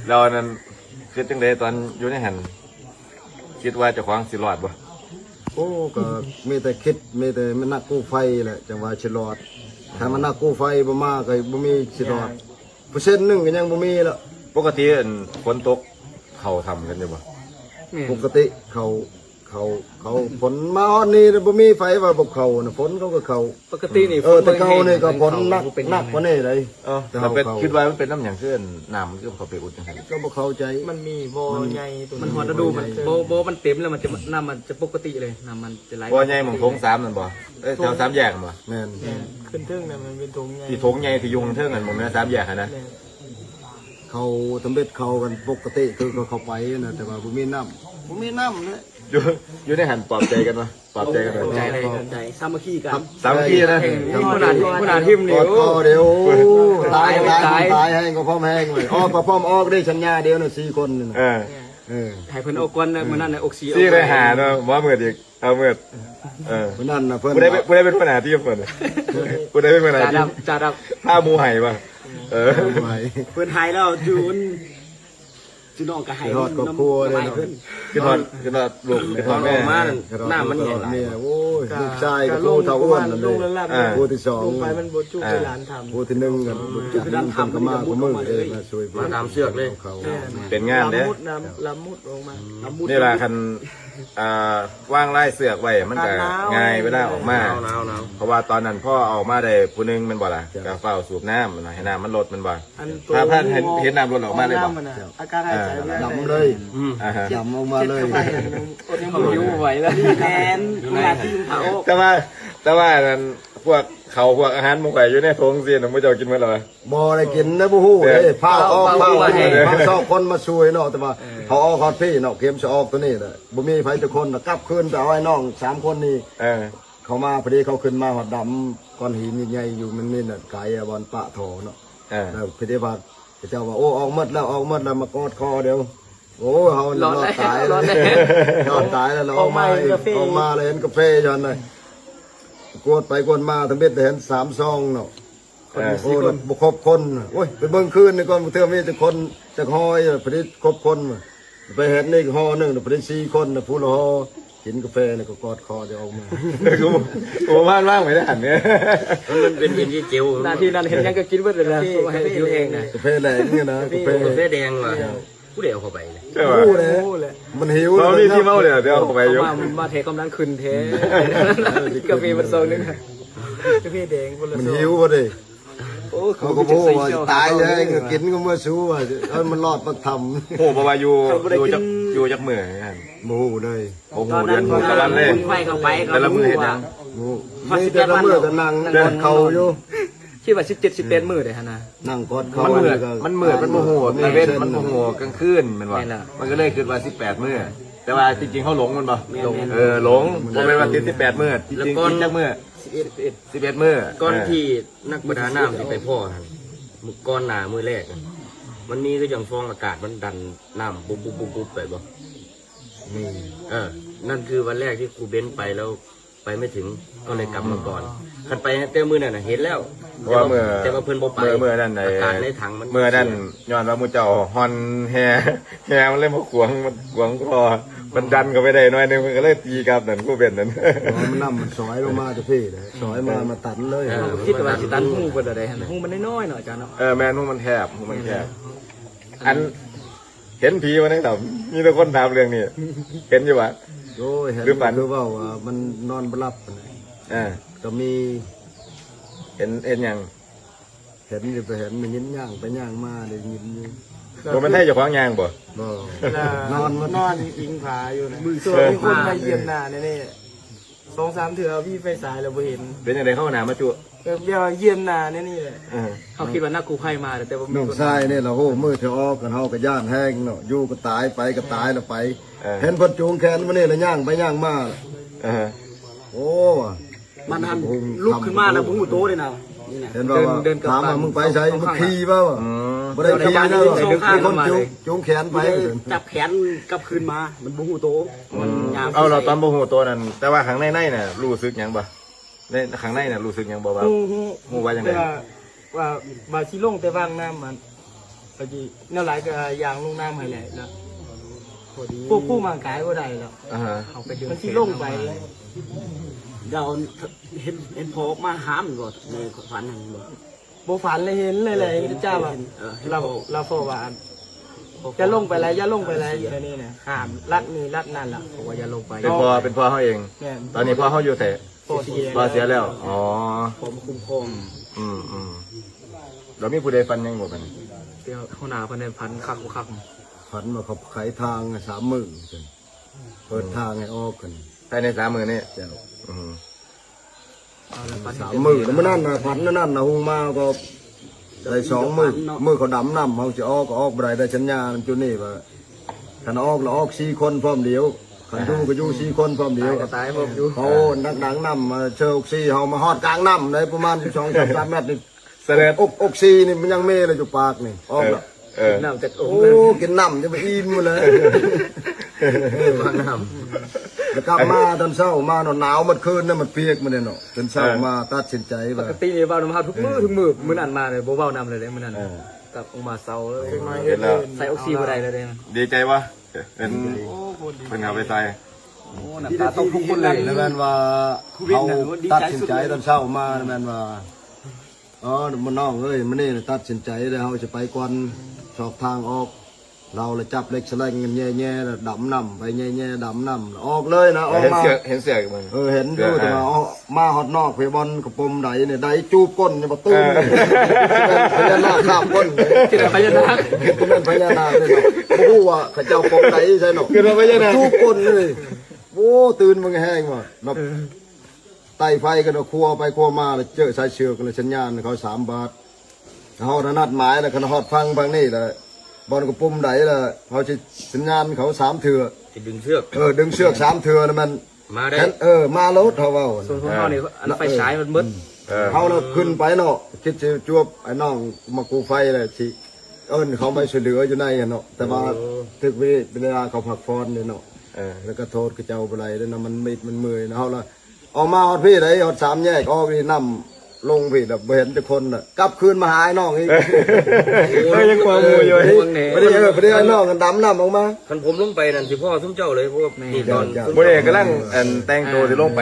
ແລ້ວອັນນັ້ນ ຄິດຈັ່ງໃດຕອນຢູ່ໃນຫັ້ນ? ຄິດວ່າເຈົ້າຂອງຊິລອດບໍ່? ໂອ້ ກໍມີແຕ່ຄິດ ມີແຕ່ນັກກູ້ໄພແຫຼະ ຈັ່ງວ່າຊິລອດ. ຖ້າມັນນັກກູ້ໄພບໍ່ມາ ກໍບໍ່ມີຊິລອດ. ເປີເຊັນໜຶ່ງກໍຍັງບໍ່ມີແລ້ວ. ປົກກະຕິອັນຝົນຕົກເຂົ້າຖ້ຳກັນຢູ່ບໍ່? ແມ່ນ ປົກກະຕິເຂົ້າ ເຂົ້າ ເຂົ້າ. ຝົນມາຮອດນີ້ບໍ່ມີໃຜວ່າບໍ່ເຂົ້ານະ ຝົນເຂົາກໍເຂົ້າ. ປົກກະຕິນີ້ ເອີ ຝົນ ແຕ່ເກົ່ານີ້ກໍຝົນໜັກ ບໍ່ເປັນຫຍັງ ໜັກກວ່ານີ້ເດ້. ເອີ ແຕ່ເຮົາ ແລ້ວເປັນ ເຂົ້າ ຄິດວ່າມັນເປັນນຳຫຍັງ ຄືນ້ຳມັນຄືເຂົ້າໄປອຸດຈັ່ງຊັ້ນ? ກໍບໍ່ເຂົ້າໃຈ. ມັນມີບໍ່ໃຫຍ່ຕົວ ມັນຮອດລະດູມັນ ບໍ່ ບໍ່ ມັນເຕັມແລ້ວ ມັນຈະ ນ້ຳມັນຈະປົກກະຕິເລີຍ ນ້ຳມັນຈະໄຫຼ. ບໍ່ໃຫຍ່ໝ່ອງໂຖງສາມນັ້ນບໍ່? ເອີ ແຖວສາມແຍກນັ້ນບໍ່? ແມ່ນ ແມ່ນ ຂຶ້ນເທິງນັ້ນມັນເປັນໂຖງໃຫຍ່ ທີ່ໂຖງໃຫຍ່ທີ່ຢູ່ເທິງນັ້ນ ໝ່ອງແນວສາມແຍກຫັ້ນນະ. ແມ່ນ ເຂົາທຳເບັດເຂົາກັນປົກກະຕິ ຄືເຂົາໄປນະ ແຕ່ວ່າບໍ່ມີນ້ຳ ບໍ່ມີນ້ຳເລີຍ. ຢູ່ ຢູ່ໃນຫັ້ນປອບໃຈກັນວະ ປອບໃຈກັນວະ. ຂອບໃຈ ຂອບໃຈ ສາມັກຄີກັນ ສາມັກຄີນະ. ເອີ ຫົວໜ້າ ຫົວໜ້າທີມນີ້ ກອດຄໍດຽວ ຕາຍ ຕາຍ ຕາຍ ຕາຍແຮງກໍພ້ອມແຮງເລີຍ. ອອກກໍພ້ອມອອກເດ້ ສັນຍາດຽວນະ ສີ່ຄົນນີ້ນະ. ເອີ ເອີ ໃຫ້ເພິ່ນອອກກ່ອນນະ ມື້ນັ້ນນະ ອົກສີ່ ສີ່ໄດ້ຫ້າເນາະ ບໍ່ເໝິດອີກ ເອົາເໝິດ. ເອີ ມື້ນັ້ນນະ ເພິ່ນ ຜູ້ໃດເປັນ ຜູ້ໃດເປັນຫົວໜ້າທີມເພິ່ນ? ຜູ້ໃດເປັນຫົວໜ້າທີມ? ຈ່າດຳ ຈ່າດຳ ພາໝູ່ໄຫ້ບໍ່? ເອີ ເພິ່ນໄຫ້ແລ້ວ ຈູນ ຈູນ້ອງກໍໄຫ້ ຄິດຮອດຄອບຄົວເດ້ເນາະ. ຄິດຮອດ ຄິດຮອດລູກ ຄິດຮອດແມ່. ອອກມານັ້ນ ນ້ຳມັນແຫ້ງຫຼາຍ. ໂອ້ຍ ກໍ ລູກຊາຍກໍຜູ້ເຖົ້າອ້ວນນັ້ນເດ້ ຜູ້ທີສອງ ລົງໄປມັນບໍ່ຈຸ ເອີ ຫຼານຖ້ຳ ຜູ້ທີໜຶ່ງກໍບໍ່ຈຸ ເພິ່ນກໍມາຄູ່ມື້ເດ້ ມາຊ່ວຍ ມາຕາມເຊືອກເລີຍ. ເປັນງານເດ້ ລຳມຸດ ລຳມຸດອອກມາ ລຳມຸດ. ນີ້ລະ ຄັນ ອ່າ ວາງລາຍເຊືອກໄວ້ມັນກໍງ່າຍເວລາອອກມາ. ເພາະວ່າຕອນນັ້ນພໍອອກມາໄດ້ຜູ້ໜຶ່ງແມ່ນບໍ່ລະ? ກໍຟ້າວສູບນ້ຳໃຫ້ນ້ຳມັນລົດແມ່ນບໍ່? ຖ້າເຫັນ ເຫັນນ້ຳລົດອອກມາເລີຍບໍ່? ອາການຫາຍໃຈ ດຳເລີຍ ດຳອອກມາເລີຍ. ອດຫິວບໍ່ໄຫວແລ້ວ ແມ່ນ ແຕ່ວ່າ ແຕ່ວ່າອັນນັ້ນ ພວກເຂົ້າພວກອາຫານໝູ່ຂ້ອຍຢູ່ໃນຖົງຊີ້ນະ ໝູ່ເຈົ້າກິນໝົດແລ້ວ? ບໍ່ໄດ້ກິນນະ ບໍ່ຮູ້ເດ້. ຟ້າວອອກ ຟ້າວອອກ ເຮົາສອງຄົນມາຊ່ວຍເນາະ. ແຕ່ວ່າເຮົາອອກຮອດພີ້ເນາະ ກຽມຊິອອກໂຕນີ້ແຫຼະ ບໍ່ມີໃຜຈັກຄົນ ກັບຄືນໄປເອົາໄອ້ນ້ອງສາມຄົນນີ້. ເອີ ເຂົາມາພໍດີ ເຂົາຂຶ້ນມາຮອດດຳ ກ້ອນຫີນໃຫຍ່ໆຢູ່ ມັນມີນັ້ນ ກາຍບ່ອນປະທໍ່ເນາະ. ເອີ ແລ້ວພິທີພັດ ເຂົາເຈົ້າວ່າ ໂອ້ ອອກໝົດແລ້ວ ອອກໝົດແລ້ວ ມາກອດຄໍດຽວ. ໂອ້ ເຮົາລອດຕາຍ ລອດຕາຍແລ້ວ ລະອອກມາ ອອກມາແລ້ວເຫັນກາເຟຢູ່ຫັ້ນນະ. ກວດໄປກວດມາ ທຳອິດເຫັນສາມຊອງເນາະ. ເອີ ໂອ້ ບໍ່ຄົບຄົນ. ໂອ້ຍ ໄປເບິ່ງຄືນນີ້ກ່ອນ ເທື່ອມີຈັກຄົນຈັກຫໍ່ ພໍດີຄົບຄົນ. ໄປເຫັນອີກຫໍ່ໜຶ່ງ ພໍດີສີ່ຄົນ ຜູ້ລະຫໍ່ ກິນກາເຟແລ້ວກໍກອດຄໍຈະອອກມາ. ໂອ້ ວາງ ວາງໄວ້ໄດ້ຫັ້ນເດ້. ມັນເປັນເຮັດເຈວ ໜ້າທີ່ນັ້ນເຮັດຫຍັງກໍກິນເບິດແລ້ວນະ. ກາເຟແດງນະ ກາເຟແດງນີ້ນະ ກາເຟ ກາເຟແດງວ່າ ຜູ້ໃດເອົາເຂົ້າໄປນະ? ຮູ້ແຫຼະ ມັນຫິວ ເຂົາມີທີ່ເມົາເດ ເອົາເຂົ້າໄປຢູ່. ເຂົາມາ ມາແທ້ກຳລັງຂຶ້ນແທ້. ກາເຟມັນຊອງໜຶ່ງ ກາເຟແດງຄົນລະຊອງ ມັນຫິວບໍ່ເດ້. ໂອ້ ເຂົາກໍບໍ່ຮູ້ວ່າຕາຍແລ້ວ ກິນກໍເມື່ອຊູວ່າ ເອີ ມັນລອດປາກຖ້ຳ. ຮູ້ບໍ່ວ່າຢູ່ ຢູ່ຈັກ ຢູ່ຈັກມື້ຫັ້ນ? ບໍ່ຮູ້ເລີຍ ບໍ່ຮູ້ເດືອນຮູ້ຕະວັນເລີຍ. ໄຟເຂົ້າໄປກໍ ແຕ່ລະມື້ເຮັດຫຍັງ? ມີແຕ່ລະມື້ກໍນັ່ງກອດເຂົ້າຢູ່. ຄິດວ່າສິບເຈັດ ສິບແປດມື້ເດ້ຫັ້ນນະ ນັ່ງກອດເຂົ້າ. ມັນມືດ ມັນມືດ ມັນບໍ່ຮູ້ຕາເວັນ ມັນບໍ່ຮູ້ກາງຄືນແມ່ນບໍ່? ມັນກໍເລີຍຄິດວ່າສິບແປດມື້ ແຕ່ວ່າຈິງໆເຮົາຫຼົງແມ່ນບໍ່? ເອີ ຫຼົງ ບໍ່ແມ່ນວ່າຕິດສິບແປດມື້ ຈິງໆຕິດຈັກມື້? ສິບເອັດ ສິບເອັດມື້. ກ່ອນທີ່ນັກປະດານ້ຳຊິໄປພໍ້ຫັ້ນ ມື້ກ່ອນໜ້າມື້ແລກ ມັນມີຄືຈັ່ງຟອງອາກາດມັນດັນນ້ຳປຸບໆໆໄປບໍ່? ມີ ເອີ ນັ້ນຄືວັນແລກທີ່ຄູເບັນໄປແລ້ວ ໄປໄມ່ເຖິງ ກໍເລີຍກັບມາກ່ອນ. ຄັນໄປແຕ່ມື້ນັ້ນນະເຫັນແລ້ວ ເພາະວ່າເມື່ອ ແຕ່ວ່າເພິ່ນບໍ່ໄປ ເມື່ອນັ້ນ ອາກາດໃນຖັງມັນ ເມື່ອນັ້ນຍ້ອນວ່າໝູ່ເຈົ້າຮ່ອນແຮ່ ແຮ່ມັນເລີຍມາຂວາງ ມັນຂວາງຄໍ ມັນດັນເຂົ້າໄປໄດ້ໜ້ອຍໜຶ່ງ ເພິ່ນກໍເລີຍຕີກັບນັ້ນ ຄູເບັນນັ້ນ. ເພາະວ່ານ້ຳມັນຊອຍລົງມາແຕ່ພີ້ເດ້ ຊອຍມາ ມາຕັນເລີຍ. ເອີ ຄິດວ່າຊິຕັນຮູເພິ່ນລະໄດຫັ້ນ ຮູມັນນ້ອຍໆເນາະອາຈານເນາະ. ເອີ ແມ່ນ ຮູມັນແຄບ ຮູມັນແຄບ. ອັນ ເຫັນຜີບໍ່ໃນຖ້ຳ? ມີແຕ່ຄົນຖາມເລື່ອງນີ້ ເຫັນຢູ່ຫວາ? ໂອ້ຍ ເຫັນ ຄືຝັນ ຄືເວົ້າວ່າມັນນອນບໍ່ຫຼັບ. ເອີ ກໍມີ ເຫັນ ເຫັນຫຍັງ? ເຫັນຢູ່ ໄປເຫັນ ໄດ້ຍິນຍ່າງໄປຍ່າງມາ ໄດ້ຍິນຢູ່. ບໍ່ແມ່ນໄທເຈົ້າຂອງຍ່າງບໍ່? ບໍ່ ນອນ ນອນອີງຜາຢູ່ນະ. ມີຄົນມາຢ້ຽມໜ້າແນ່ໆ ສອງສາມເທື່ອ ມີໄຟສາຍແລ້ວບໍ່ເຫັນ. ເປັນຈັ່ງໃດ ເຂົາໜ້າມາຈຸ? ແບບວ່າຢ້ຽມໜ້າແນວນີ້ແຫຼະ. ເອີ ເຮົາຄິດວ່ານັກກູ້ໄພມາ ແຕ່ວ່າມີ ນ້ອງຊາຍນີ້ລະ ໂອ້ ມື້ທີ່ອອກກັນ ເຮົາກໍຢ້ານແຮງເນາະ ຢູ່ກໍຕາຍ ໄປກໍຕາຍລະໄປ. ເອີ ເຫັນເພິ່ນຈູງແຂນມານີ້ລະ ຍ່າງໄປຍ່າງມາ. ເອີ ໂອ້ ມັນຫັ້ນລຸກຂຶ້ນມາລະບໍ່ຮູ້ໂຕເດ້ນະ. ເຫັນວ່າ ເດີນ ເດີນກັບ ຖາມວ່າ ບ້ານ ມຶງໄປໃສ? ສອງ ສອງຄັ້ງ ມຶງຂີ່ບໍ່? ອືມ ບໍ່ໄດ້ຂີ່ນະ ມີຄົນຈູງ ຈູງແຂນໄປ ຈັບແຂນກັບຄືນມາ ມັນບໍ່ຮູ້ໂຕ. ມັນ ເອົາ ລະຕອນບໍ່ຮູ້ໂຕນັ້ນ ແຕ່ວ່າຂ້າງໃນໃນນະ ຮູ້ສຶກຫຍັງບໍ່? ໃນຂ້າງໃນນະ ຮູ້ສຶກຫຍັງບໍ່ວ່າ ຮູ້ ຮູ້ວ່າຈັ່ງໃດ? ແຕ່ວ່າ ວ່າ ວ່າຊິລົງແຕ່ວາງນ້ຳ ອັນ ກໍຊິແນວຫຼາຍກໍຍ່າງລົງນ້ຳໃຫ້ແຫຼະ ແລ້ວຄວບຄຸມຮ່າງກາຍບໍ່ໄດ້ແລ້ວ ອ່າຮະ ເຮົາໄປດຶງ ມັນຊິລົງໄປ ດາວເຫັນ ເຫັນພໍ່ອອກມາຫ້າມບໍ່ ໃນຝັນຫັ້ນບໍ່? ບໍ່ຝັນເລີຍ ເຫັນເລີຍແຫຼະ ເຫັນ ເຫັນເຈົ້າວ່າ ເອີ ເຫັນ ລາວ ພໍ່ ລາວເຝົ້າວ່າ ຢ່າລົງໄປຫຼາຍ ຢ່າລົງໄປຫຼາຍ ເຈົ້ານີ້ນະ ຫ້າມລັດນີ້ລັດນັ້ນລະ ເຂົາວ່າຢ່າລົງໄປ ເປັນພໍ່ ເປັນພໍ່ເຮົາເອງ ແມ່ນ ຕອນນີ້ພໍ່ເຮົາຢູ່ໃສ? ພໍ່ເສຍ ພໍ່ເສຍແລ້ວ ອໍ ພໍ່ມາຄຸ້ມຄອງ ອືມໆ ແລ້ວມີຜູ້ໃດຝັນຫຍັງບໍ່ບັດນີ້? ແຕ່ຫົວໜ້າເພິ່ນໄດ້ຝັນຄັກບໍ່ຄັກ ຝັນວ່າເຂົາໄຂທາງໃຫ້ສາມມື້ ເປີດທາງໃຫ້ອອກກັນ ພາຍໃນສາມມື້ນີ້ ເຈົ້າ ອືມ ສາມມື້ ມື້ນັ້ນນະ ຝັນມື້ນັ້ນນະ ຮຸ່ງມາກໍໄດ້ສອງມື້ ມື້ເຂົາດຳນ້ຳ ເຮົາຊິອອກກໍອອກບໍ່ໄດ້ ໄດ້ສັນຍານຈຸດນີ້ວ່າ ຄັນອອກລະອອກສີ່ຄົນພ້ອມດຽວ ຄັນຢູ່ກໍຢູ່ສີ່ຄົນພ້ອມດຽວ ຕາຍກໍຕາຍພ້ອມຢູ່ ເຂົານັກດຳນ້ຳມາເຊີອອກຊີ ເຮົາມາຮອດກາງນ້ຳໄດ້ປະມານສອງສາມແມັດນີ້ ສະເດັດ ອອກ ອອກຊີນີ້ມັນຍັງມີລະຢູ່ປາກນີ້ ອອກລະ ເອີ ກິນນ້ຳຈັກອົງ ໂອ້ ກິນນ້ຳຈະໄປອີ່ມໝົດເລີຍ ເອີ ວາງນ້ຳ ແລ້ວກັບມາຕອນເຊົ້າມາເນາະ ໜາວໝົດຄືນນະ ມັນປຽກໝົດເດເນາະ ຕື່ນເຊົ້າ ເອີ ມາຕັດສິນໃຈວ່າ ປົກກະຕິນີ້ເວົ້ານຳເຮົາທຸກມື້ ເອີ ທຸກມື້ ມື້ນັ້ນມາເລີຍ ບໍ່ເວົ້ານຳເລີຍເດ້ ມື້ນັ້ນ ເອີ ກັບອອກມາເຊົາເລີຍ ໃສ່ອອກຊີບໍ່ໄດ້ເລີຍເດ້ ດີໃຈວະ ເປັນ ໂອ້ ເພິ່ນເອົາໄປໃສ່ ໂອ້ ນ້ຳຕາຕົກທຸກຄົນເລີຍ ແລ້ວແມ່ນວ່າ ໂຄວິດ ເຮົາຕັດສິນໃຈຕອນເຊົ້າມາ ແມ່ນວ່າ ອໍ ມານ້ອງເອີຍ ມື້ນີ້ຕັດສິນໃຈແລ້ວ ເຮົາຊິໄປກ່ອນ ຊອກທາງອອກ ລາວລະຈັບເຫຼັກສະແລງກັນແຍ່ໆ ດຳນ້ຳໄປແຍ່ໆ ດຳນ້ຳ ອອກເລີຍນະ ອອກມາ ເຫັນເສືອກ ເຫັນເສືອກຢູ່ ເອີ ເຫັນຢູ່ ແຕ່ວ່າອອກມາຮອດນອກ ໄປບ່ອນກະປົມໄດນີ້ ໄດຈູບກົ້ນ ຍັງບໍ່ຕື່ນ ເອີ ພະຍານາກຄາບກົ້ນ ຄິດວ່າພະຍານາກ ຄິດວ່າພະຍານາກເລີຍເນາະ ບໍ່ຮູ້ວ່າເຂົາເຈົ້າປົມໄດໃສ່ເນາະ ຄິດວ່າພະຍານາກ ຈູບກົ້ນເລີຍ ໂອ້ ຕື່ນມັນແຮງວ່າເນາະ ເອີ ໄຕ່ໄຟກັນເອົາຄົວໄປຄົວມາ ແລ້ວເຈີສາຍເຊືອກ ແລ້ວສັນຍານເຂົາສາມບາດ ເຮົານະນັດໝາຍແລ້ວ ຄັນຮອດຝັ່ງຝັ່ງນີ້ແລ້ວ ບ່ອນກະປຸ້ມໃດແລ້ວ ເຮົາຊິສັນຍານເຂົາສາມເທື່ອ ຊິດຶງເຊືອກ ເອີ ດຶງເຊືອກສາມເທື່ອນະ ແມ່ນມາໄດ້ ເອີ ມາໂລດ ເຮົາເວົ້າ ສ່ວນຂອງເຮົານີ້ ເອີ ອັນໄຟສາຍມັນເບິດ ເອີ ເຮົາລະຂຶ້ນໄປເນາະ ຄິດຊິຈວບໄອ້ນ້ອງມາກູ້ໄຟແລ້ວ ຊິເອີ້ນເຂົາໄປຊ່ວຍເຫຼືອຢູ່ໃນຫັ້ນເນາະ ແຕ່ວ່າ ໂອ້ ຖືກເວລາເຂົາພັກຜ່ອນເດ້ເນາະ ເອີ ແລ້ວກໍໂທດເຂົາເຈົ້າບໍ່ໄດ້ເດ້ເນາະ ມັນມິດມັນເມື່ອຍເນາະ ເຮົາລະ ອອກມາຮອດພີ້ໃດ ຮອດສາມແຍກ ອອກນີ້ນ້ຳລົງພີ້ ແລ້ວບໍ່ເຫັນຈັກຄົນ ແລ້ວກັບຄືນມາຫາອ້າຍນ້ອງອີກ ໂອ້ຍ ຍັງກວ່າໝູ່ຢູ່ ພໍດີ ເອີ ພໍດີອ້າຍນ້ອງກັນດຳນ້ຳອອກມາ ຄັນຜົມລົງໄປນັ້ນ ຊິພໍ້ຊຸມເຈົ້າເລີຍ ເພາະວ່ານີ້ຕອນ ເຈົ້າ ມື້ນີ້ກຳລັງ ອັນ ແຕ່ງໂຕຊິລົງໄປ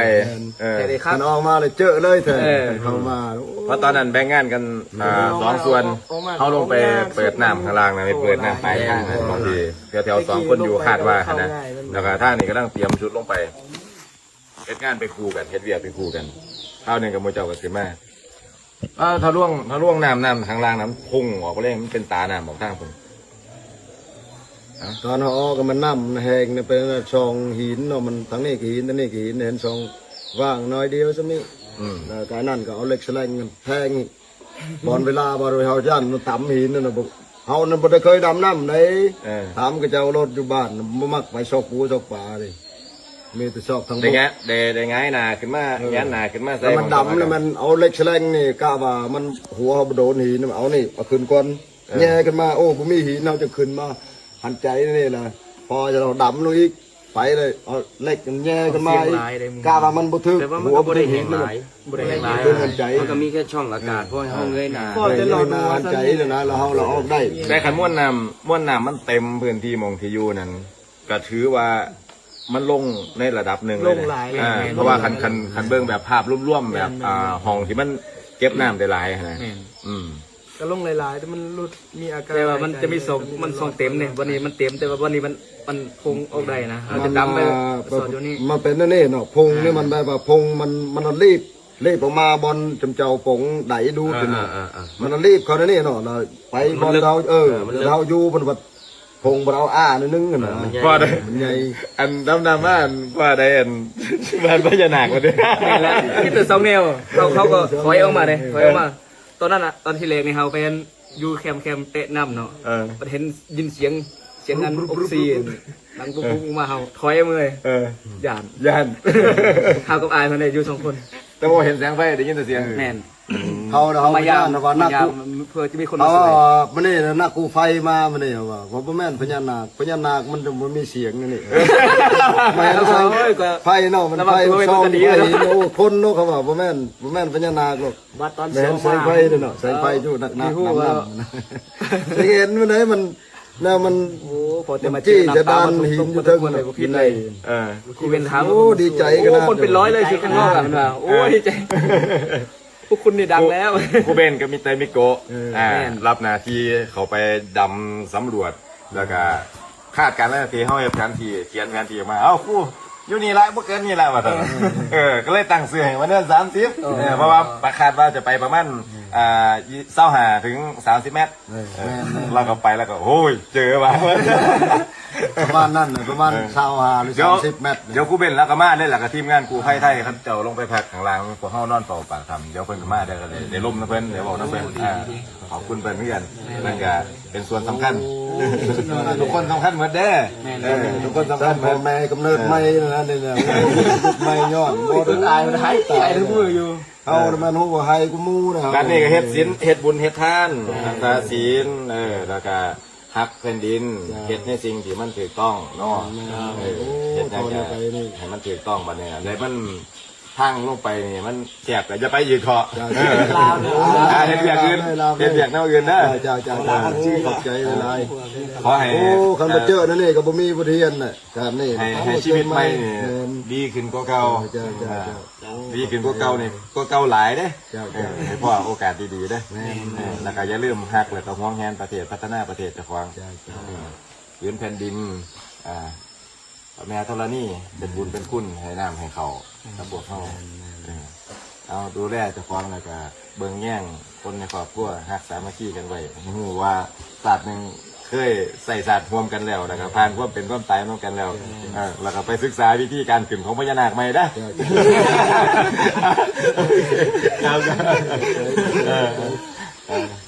ເອີ ຄັນອອກມາແລ້ວເຈີເລີຍເທື່ອ ເອີ ເຂົ້າມາ ເພາະຕອນນັ້ນແບ່ງງານກັນ ອ່າ ສອງສ່ວນ ເຮົາລົງໄປເປີດນ້ຳຂ້າງລ່າງນະ ໄປເປີດນ້ຳປາຍທາງນະ ບາງທີແຖວໆ ສອງຄົນຢູ່ ຄາດວ່າຫັ້ນນະ ແລ້ວກໍທາງນີ້ກຳລັງຕຽມຊຸດລົງໄປ ເຮັດງານໄປຄູ່ກັນ ເຮັດວຽກໄປຄູ່ກັນ ຄາວໜຶ່ງກັບໝູ່ເຈົ້າກໍຂຶ້ນມາ ເອີ ທະລວງ ທະລວງນ້ຳ ນ້ຳຂ້າງລ່າງນັ້ນພຸ່ງອອກໄປເລີຍ ມັນເປັນຕານ້ຳອອກທາງພຸ້ນ ຕອນເຮົາອອກກໍມັນນ້ຳມັນແຮງ ໄປຊ່ອງຫີນເນາະ ມັນທາງນີ້ກໍຫີນ ທາງນີ້ກໍຫີນ ເຫັນຊ່ອງວ່າງໜ້ອຍດຽວສ່ຳນີ້ ອືມ ແລ້ວກໍອັນນັ້ນກໍເອົາເຫຼັກສະແລງແທງ ບ່ອນເວລາ ບ່ອນເຮົາຢ້ານມັນຕຳຫີນນັ້ນນະ ເຮົານັ້ນບໍ່ໄດ້ເຄີຍດຳນ້ຳໃດ ເອີ ຖາມເຂົາເຈົ້າໂລດ ຢູ່ບ້ານບໍ່ມັກໄປຊອກປູຊອກປາເດ້ ມີແຕ່ຊອກທາງບົກ ໄດ້ງາຍ ໄດ້ ໄດ້ຫງາຍໜ້າຂຶ້ນມາ ເອີ ຫງາຍໜ້າຂຶ້ນມາໃສ່ ແລ້ວມັນດຳ ແລ້ວມັນເອົາເຫຼັກສະແລງນີ້ ກະວ່າມັນຫົວເຮົາບໍ່ໂດນຫີນ ເອົານີ້ເອົາຂຶ້ນກ່ອນ ເອີ ແຍ່ຂຶ້ນມາ ໂອ້ ບໍ່ມີຫີນ ເຮົາຈະຂຶ້ນມາຫັນໃຈນີ້ລະ ພໍຈະເຮົາດຳລົງອີກ ໄປເລີຍ ເອົາເຫຼັກແຍ່ຂຶ້ນມາອີກ ກະວ່າມັນບໍ່ຖືກ ແຕ່ວ່າມັນກໍບໍ່ໄດ້ແຮງຫຼາຍ ບໍ່ໄດ້ແຮງຫຼາຍ ມັນກໍມີແຄ່ຊ່ອງອາກາດ ເອີ ພໍໃຫ້ເຮົາເງີຍໜ້າ ເງີຍໜ້າຫັນໃຈນີ້ນະ ແລ້ວເຮົາລະອອກໄດ້ ແຕ່ຄັນມວນນ້ຳ ມວນນ້ຳມັນເຕັມພື້ນທີ່ໝ່ອງທີ່ຢູ່ນັ້ນ ກໍຖືວ່າມັນລົງໃນລະດັບໜຶ່ງເລີຍ ລົງຫຼາຍ ອ່າ ແມ່ນ ເພາະວ່າຄັນ ຄັນ ຄັນເບິ່ງແບບພາບລວມໆ ແບບ ແມ່ນໆ ອ່າ ຫ້ອງທີ່ມັນເກັບນ້ຳໄດ້ຫຼາຍຫັ້ນນະ ແມ່ນ ອືມ ກໍລົງຫຼາຍໆ ແຕ່ມັນຫຼຸດ ມີອາການ ແຕ່ວ່າມັນຈະມີຊ່ອງ ມັນຊ່ອງເຕັມເດ້ ບັດນີ້ມັນເຕັມ ແຕ່ວ່າບັດນີ້ມັນ ມັນພົ່ງອອກໄດ້ນະ ມັນຈະດຳໄປ ອ່າ ສອດຢູ່ນີ້ ມັນເປັນແນວນີ້ເນາະ ພົ່ງນີ້ ອ່າ ມັນແບບວ່າພົ່ງມັນ ມັນລີບ ລີບອອກມາບ່ອນຈຸມເຈົ້າປົງໄດດູດ ອ່າ ເນາະ ອ່າ ອ່າ ມັນລີບເຂົ້າໃນນີ້ເນາະ ແລ້ວໄປບ່ອນເຮົາ ເອີ ເອີ ມັນເລິກ ເຮົາຢູ່ເພິ່ນວ່າ ພົ່ງບໍ່ໄດ້ເອົາອ້າໜ້ອຍໜຶ່ງຫັ້ນນະ ມັນໃຫຍ່ ວ່າໄດ້ ມັນໃຫຍ່ ອັນດຳໆ ມາ ອັນ ວ່າໄດ້ ອັນ ບ້ານພະຍານາກວ່າເດ້ ແມ່ນແລ້ວ ມີແຕ່ສອງແນວ ເຂົາ ເຂົາກໍຖອຍອອກມາເດ້ ຖອຍອອກມາ ເອີ ຕອນນັ້ນນະ ຕອນທີແລກນີ້ເຮົາໄປ ຢູ່ແຄມ ແຄມແຕະນ້ຳເນາະ ເອີ ບັດເຫັນ ຍິນສຽງ ສຽງອັນອົກຊີນ ດັງປຸບໆ ອອກມາ ເຮົາຖອຍອອກມາເລີຍ ເອີ ຢ້ານ ຢ້ານ ເຮົາກັບອ້າຍເພິ່ນໄດ້ຢູ່ສອງຄົນ ແຕ່ບໍ່ເຫັນແສງໄຟ ໄດ້ຍິນແຕ່ສຽງ ແມ່ນ ເຮົາ ເຮົາ ມາຢາມ ຢ້ານວ່າໜັກ ມາຢາມ ເພື່ອຈະມີຄົນມາຊ່ວຍ. ເຂົາວ່າມື້ນີ້ນະ ນັກກູ້ໄພມາມື້ນີ້ ເຂົາວ່າ ບໍ່ແມ່ນພະຍານາກ ພະຍານາກມັນຈະບໍ່ມີສຽງນີ້. ແມ່ນ ໂອ້ຍ ກໍໄຟເນາະ ມັນໄຟ ລະວັງຕົວໄວ້ ຊອງ ກໍດີ ໄຟ ເນາະ ໂອ້ ຄົນເນາະ ເຂົາວ່າ ບໍ່ແມ່ນ ບໍ່ແມ່ນພະຍານາກດອກ ບັດຕອນ ແມ່ນແສງໄຟເດ້ເນາະ ເອີ ແສງໄຟຢູ່ໜັກໆ ເອີ ນຳໆ ເຫັນມື້ໃດມັນ ແນວມັນ ໂອ້ ພໍແຕ່ມາເຈີນ້ຳຕາ ມັນສົມຄວນ ຢູ່ເທິງ ເອີ ຄູເບນຖາມ ໂອ້ ດີໃຈ ໂອ້ ຂະໜາດ ຄົນເປັນຮ້ອຍເລີຍ ຊື່ຂ້າງນອກ ເພິ່ນວ່າ ໂອ້ ເອີ ດີໃຈ ພວກຄຸນນີ້ດັງແລ້ວ ຄູເບນກັບມິດໄຕມິໂກະ ເອີ ອ່າ ແມ່ນ ຮັບໜ້າທີ່ເຂົ້າໄປດຳສຳຫຼວດ ແລ້ວກະຄາດການແລ້ວ ທີ່ເຮົາເຮັດແຜນທີ່ ຂຽນແຜນທີ່ອອກມາ ເອົ້າ ຄູ ຢູ່ນີ້ລະ ບໍ່ເກີນນີ້ລະ ວ່າຊັ້ນ ເອີ ເອີ ກໍເລີຍຕັ້ງຊື່ໃຫ້ວ່າເນີນສາມສິບ ເອີ ເອີ ເພາະວ່າຄາດວ່າຈະໄປປະມານ ອ່າ ຊາວຫ້າເຖິງສາມສິບແມັດ ເອີ ເອີ ແມ່ນໆ ລາວກໍໄປ ລາວກໍ ໂອ້ຍ ເຈີວ່າ ປະມານນັ້ນນະ ປະມານ ເອີ ຊາວຫ້າ ຫຼື ດຽວ ສາມສິບແມັດ ດຽວຄູເບນລາວກໍມາເດ້ ແລ້ວກໍທີມງານກູ້ໄພໄທ ເຂົາເຈົ້າລົງໄປພັກຂ້າງລ່າງ ພວກເຮົານອນເຝົ້າປາກຖ້ຳ ດຽວເພິ່ນກໍມາ ດຽວກໍໄດ້ ໄດ້ລົມນຳເພິ່ນ ໄດ້ເວົ້ານຳເພິ່ນ ອ່າ ຂອບຄຸນເພິ່ນຄືກັນ ເພິ່ນກໍເປັນສ່ວນສຳຄັນ ໂອ້ ທຸກຄົນສຳຄັນໝົດເດ້ ແມ່ນໆ ເອີ ທຸກຄົນສຳຄັນໝົດ ແມ່ກຳເນີດໃໝ່ນັ້ນນະ ໃໝ່ຍ້ອນ ໂອ້ຍ ອາຍ ອາຍທຸກມື້ຢູ່ ເຮົານະແມ່ນຮູ້ວ່າໄຮກູ່ໝູ່ນະ ບາດນີ້ກໍເຮັດສິນ ເຮັດບຸນເຮັດທານ ເອີ ຮັກສາສິນ ເອີ ແລ້ວກໍຮັກແຜ່ນດິນ ເຈົ້າ ເຮັດໃນສິ່ງທີ່ມັນຖືກຕ້ອງເນາະ ແມ່ນໆ ເອີ ໂອ້ ເຮັດຫຍັງກໍໃຫ້ມັນຖືກຕ້ອງ ບາດນີ້ນະ ແລ້ວມັນທາງລົງໄປນີ້ມັນແຄບ ກໍຢ່າໄປອີກເຖາະ ເຈົ້າ ເອີ ລາວເດີ ອ່າ ເຮັດວຽກອື່ນ ເຮັດວຽກແນວອື່ນເດີ ເຈົ້າໆ ຂອບໃຈຫຼາຍໆ ຂໍໃຫ້ ໂອ້ ຄັນບໍ່ເຈີແນວນີ້ກໍບໍ່ມີບົດຮຽນນະ ຊາດນີ້ ໃຫ້ ໃຫ້ຊີວິດໃໝ່ນີ້ ແມ່ນ ດີຂຶ້ນກວ່າເກົ່າ ເຈົ້າໆໆ ດີຂຶ້ນກວ່າເກົ່ານີ້ ກວ່າເກົ່າຫຼາຍເດ້ ເຈົ້າໆ ເອີ ໃຫ້ພໍ້ໂອກາດດີໆເດ້ ແມ່ນໆ ເອີ ແລ້ວກໍຢ່າລືມຮັກ ແລ້ວກໍຫວງແຫນປະເທດ ພັດທະນາປະເທດເຈົ້າຂອງ ເຈົ້າໆ ເອີ ພື້ນແຜ່ນດິນ ອ່າ ແມ່ທໍລະນີ ເປັນບຸນເປັນຄຸນ ໃຫ້ນ້ຳໃຫ້ເຂົ້າກັບພວກເຮົາ ແມ່ນໆ ເອີ ເອົາ ດູແລເຈົ້າຂອງ ແລ້ວກໍເບິ່ງແຍງຄົນໃນຄອບຄົວ ຮັກສາມັກຄີກັນໄວ້ ໃຫ້ຮູ້ວ່າຊາດໜຶ່ງ ເຄີຍໃຊ້ຊາດຮ່ວມກັນແລ້ວ ແລ້ວກໍຜ່ານຄວາມເປັນຄວາມຕາຍນຳກັນແລ້ວ ເອີ ແລ້ວກໍໄປສຶກສາວິທີການຂຶ້ນຂອງພະຍານາກໃໝ່ເດີ ເຈົ້າ ເຈົ້າ ເຈົ້າ ເຈົ້າ ເອີ.